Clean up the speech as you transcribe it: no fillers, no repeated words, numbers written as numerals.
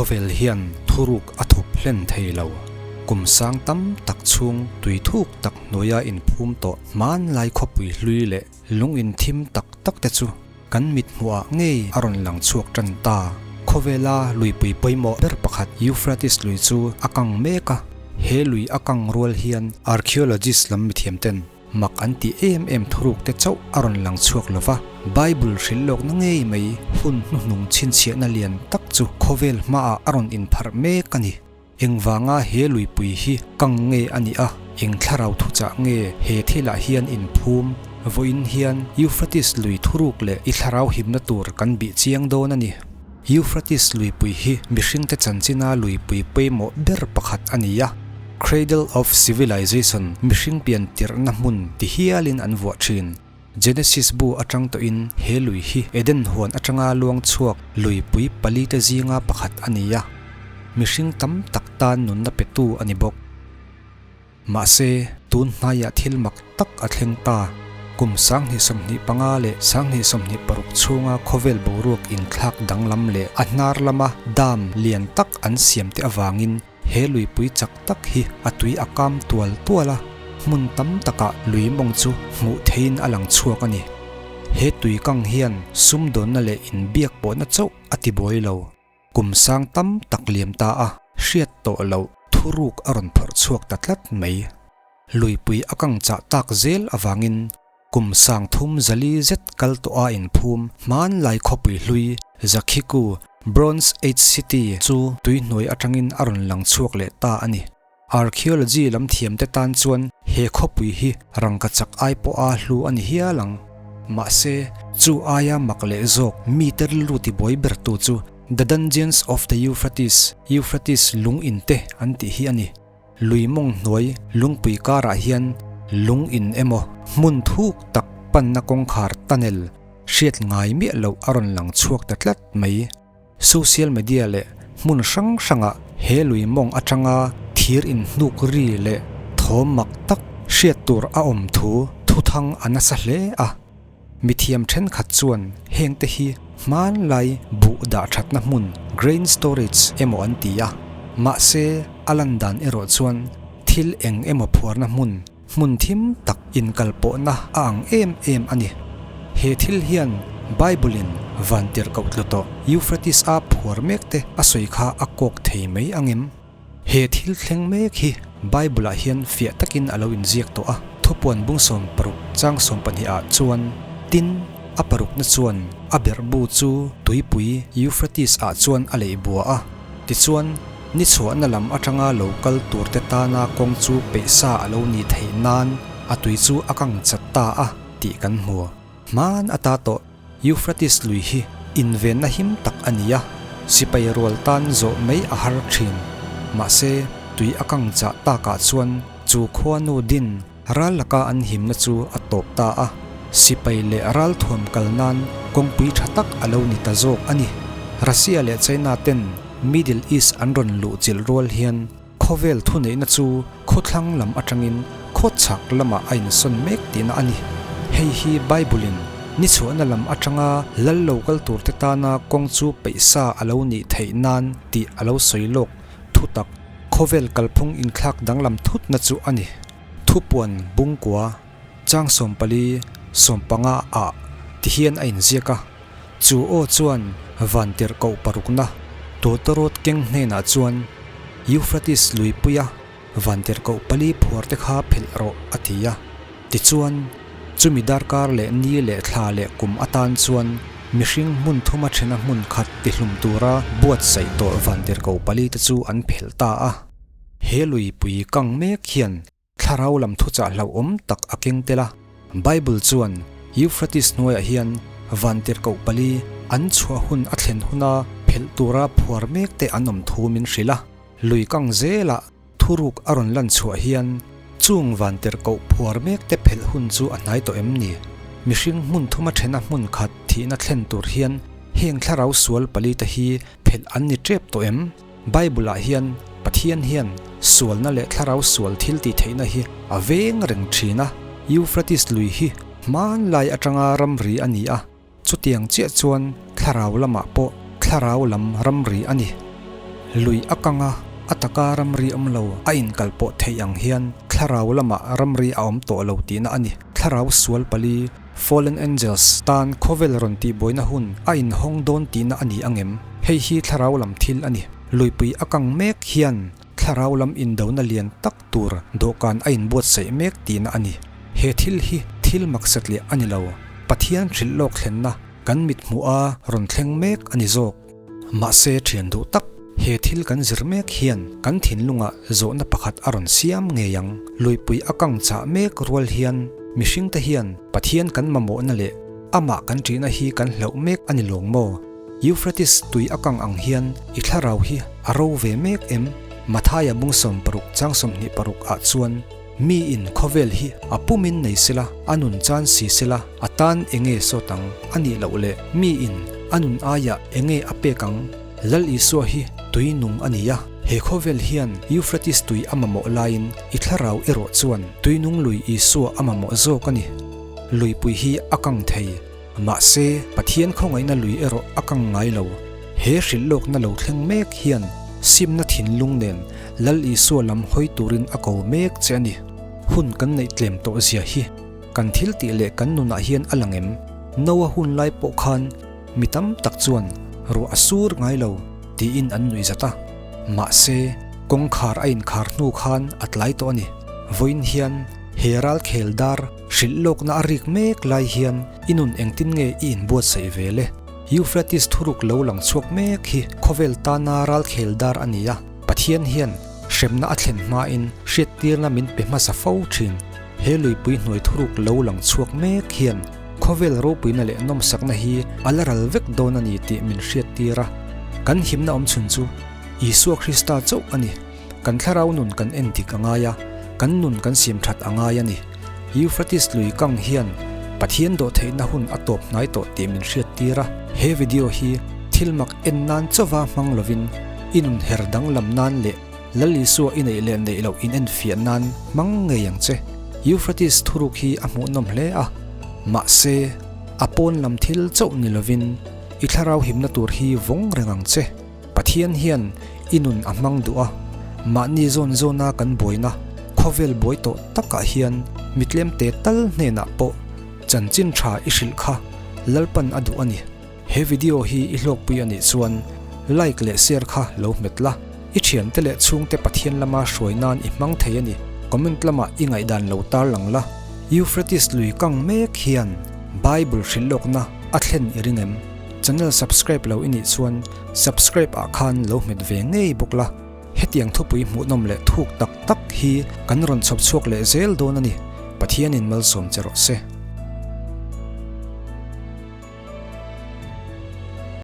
Khawvel hian thuruk a thup hlen thei lo. Kum sang tam tak chhung tui thuk tak hnuaia inphum tawh hmanlai khawpui hlui leh lung inthim tak tak te chu kan mit hmuhah ngei a rawn lang chhuak tan ta. Khawvela luipui pawimawh ber pakhat Euphrates lui chu a kang mek a, he lui a kang rual hian archaeologist lam mithiam ten Mak an tih em em thuruk te chauh a rawn lang chhuak lo va, Bible hrilh lawkna ngei mai hun hnuhnung chhinchhiahna lian tak chu khawvel hmaah a rawn inpharh mek a ni. Engvanga he luipui hi kang nge a nih a, eng thlarau thuchah nge he thilah hian inphum? Vawiin hian Euphrates lui thuruk leh i thlarau himna tur kan bih chiang dawn a ni. Euphrates luipui hi mihringte chanchina luipui pawimawh ber pakhat a ni a, Cradle of Civilization, mihring pian tirhna hmun ti hialin an vuah thin. Genesis bu atang tawhin he lui hi Eden huan atanga luang chhuak luipui palite zinga pakhat a ni a, mihring tam tak tan nunna petu a ni bawk. Mahse, tun hnaiah thil mak tak a thleng ta. Kum 2025 leh 2026 chhunga khawvel boruak inthlak danglam leh a hnar lama dam lian tak an siamte avangin he luipui chak tak hi a tui a kam tual tual a, hmun tam takah lui mawng chu hmuh theihin a lang chhuak a ni. He tui kang hian sumdawnna leh inbiak pawhna chauh a ti buai lo. Kum sang tam tak liam ta a, hriat tawh loh thuruk a rawn phawrh chhuak ta tlat mai. Luipui a kang chah tak zel avangin kum sang thum zali zet kal tawh a inphum hmanlai khawpui hlui Zakhiku, Bronze Age City, chu tuihnuai atangin a rawn lang chhuak leh ta a ni. Archaeology lam thiamte tan chuan he khawpui hi rangkachak ai pawha hlu a ni hial ang. Mahse, chu aia mak leh zawk mite rilru tibuai bertu chu The Dungeons of the Euphrates, Euphrates lung in te an tih hi a ni. Lui mawng hnuai lungpui karah hian lung in emaw hmun thuk tak panna kawngkhar tunnel hriat ngai miah loh a rawn lang chhuak ta tlat mai. Social media leh hmun hrang hrangah he lui mawng atanga thir inhnuk ri leh thawm mak tak hriat tur a awm thu thuthang a nasa hle a. Mithiam thenkhat chuan hengte hi hmanlai buh dah thatna hmun, grain storage, emaw an ti a. Mahse, a lan dan erawh chuan thil eng emaw phuarna hmun, Hmun thim tak inkalpawhna a ang em em a ni. He thil hian Bible-in vantirhkoh tlu tawh Euphrates-a phuar mek te a sawi kha a kawk thei mai ang em? He thil thleng mek hi Bible-ah hian fiah takin a lo inziak tawh a, thupuan bung 60 chang 12 ah chuan, Tin, a parukna chuan a berhbu chu tuipui Euphrates-ah chuan a leih bua a, tichuan, Ni chhuahna lam atanga lo kal turte tana kawng chu peihsa a lo nih theih nan a tui chu a kang chat ta a tih kan hmu. Hman ata tawh Euphrates lui hi invenna him tak a ni a, sipai rual tan zawh mai a har thin. Mahse, tui a kang chah takah chuan chu khuanu din ral laka an himna chu a tawp ta a, sipai leh ral thuam kal nan kawngpui tha tak a lo ni ta zawk a ni. Russia leh China ten Middle East an rawn luh chilh rual hian khawvel thuneihna chu khawthlang lam atangin khawchhak lamah a insawn mek tihna a ni. Hei hi Bible-in ni chhuahna lam atanga lal lo kal turte tana kawng chu peihsa a lo nih theih nan tih a lo sawi lawk thutak khawvel kalphung inthlak danglam thutna chu a ni. Thupuan bungkua chang 14, 15 ah ti hian a inziak a, chu aw chuan van tirhkoh parukna tawtawrawt keng hnenah chuan Euphrates luipuia van tirhkoh pali phuar te kha phelh rawh a ti a. Tichuan, chumi darkar leh ni leh thla leh kum atan chuan mihring hmun thuma thena hmun khat tihlum tura buatsaih tawh van tirhkoh pali te chu an phelh ta a. He luipui kang mek hian thlarau lam thuchah hlauhawm tak a keng tel a. Bible chuan Euphrates hnuaiah hian van tirhkoh pali an chhuah hun a thlen huna phelh tura phuar mek te an awm thu min hrilh a. Lui kang zelah thuruk a rawn lan chhuah hian chung van tirhkoh phuar mek te phelh hun chu a hnai tawh em ni? Mihring hmun thuma thena hmun khat thihna thlen tur hian heng thlarau sual pali te hi phelh an ni tep tawh em? Bible-ah hian Pathian hian sualna leh thlarau sual thil tih theihna hi a veng reng thin a, Euphrates lui hi hmanlai atanga ramri a ni a, chutiang chiah chuan thlarau lamah pawh thlarau lam ramri a ni. Lui a kang a, a taka ramri awm lo a inkalpawh theih ang hian thlarau lamah ramri a awm tawh lo tihna a ni. Thlarau sual pali, Fallen Angels, tan khawvel rawn tihbuaina hun a inhawng dawn tihna a ni angem? Hei hi thlarau lam thil a ni. Luipui a kang mek hian thlarau lam indona lian tak tur dawhkan a inbuatsaih mek tihna a ni. He thil hi thil maksa tliah a ni lo. Pathian hrilh lawk thlenna kan mithmuh a rawn thleng mek a ni zawk. Mahse thian duh tak, he thil kan zir mek hian kan thinlungah zawhna pakhat a rawn siam ngei ang. Luipui a kang chah mek rual hian mihringte hian Pathian kan mamawhna leh amah kan ṭihna hi kan hlauh mek a ni lawng maw? Euphrates tui a kang ang hian i thlarau hi a ro ve mek em? Mathaia bung 60 chang 26 ah chuan Mi in khawvel hi a pumin nei sela, a nun chan si sela, a tan enge sawt ang? A nih loh le, mi in a nun aiah enge a pek ang? Lal Isua hi tui nung a ni a, he khawvel hian Euphrates tui a mamawh laiin i thlarau erawh chuan tui nung lui Isua a mamawh zawk a ni. Luipui hi a kang thei, mahse Pathian khawngaihna lui erawh a kang ngai lo. He hrilh lawkna lo thleng mek hian simna thinlung nen Lal Isua lam hawi turin a ko mek che a ni. Hun kan neih tlem tawh zia hi kan thil tih leh kan nunah hian a lang em? Noa hun lai pawh khan mi tam tak chuan ruah a sur ngai lo tiin an nuih zat a. Mahse, kawngkhar a inkhar hnu khan a tlai tawh a ni. Vawiin hian he ralkhel dar hrilh lawkna a rik mek lai hian i nun engtin nge i inbuatsaih ve le? Euphrates thuruk lo lang chhuak mek hi khawvel tana ralkhel dar a ni a. Pathian hian hremna a thlen hmain hriattirna min pe hmasa fo thin. He luipui hnuai thuruk lo lang chhuak mek hian khawvel ropuina leh nawmsakna hi a la ral vek dawn a ni tih min hriattir a. Kan himna awm chhun chu Isua Krista chauh a ni. Kan thlarau nun kan en dik a ngai a, kan nun kan siam that a ngai a ni. Euphrates lui kang hian Pathian dawhtheihna hun a tawp hnai tawh tih min hriattir a. He video hi thil mak en nan chauva hmang lovin i nun her danglam nan leh Lal Isua i neih leh neih loh in enfiah nan hmang ngei ang che. Euphrates thuruk hi a hmuhnawm hle a, mahse a pawn lam thil chauh ni lovin i thlarau himna tur hi vawng reng ang che. Pathian hian i nun a hmang duh a, mahni zawn zawna kan buaina khawvel buai tawh takah hian mi tlemte tal hnenah pawh chanchin tha i hrilh kha Lalpan a duh a ni. He video hi i hlawkpui a nih chuan like leh share kha lo hmet la, i thiante leh chhungte Pathian lama hruai nan i hmang thei a ni. Comment lamah i ngaihdan lo tarlang la, Euphrates lui kang mek hian Bible hrilh lawkna a thlen i ring em? Channel subscribe lo i nih chuan subscribe ah khan lo hmet ve ngei bawk la, hetiang thupui hmuhnawm leh thuk tak tak hi kan rawn chhawp chhuak leh zel dawn a ni, Pathianin malsawm che rawh se.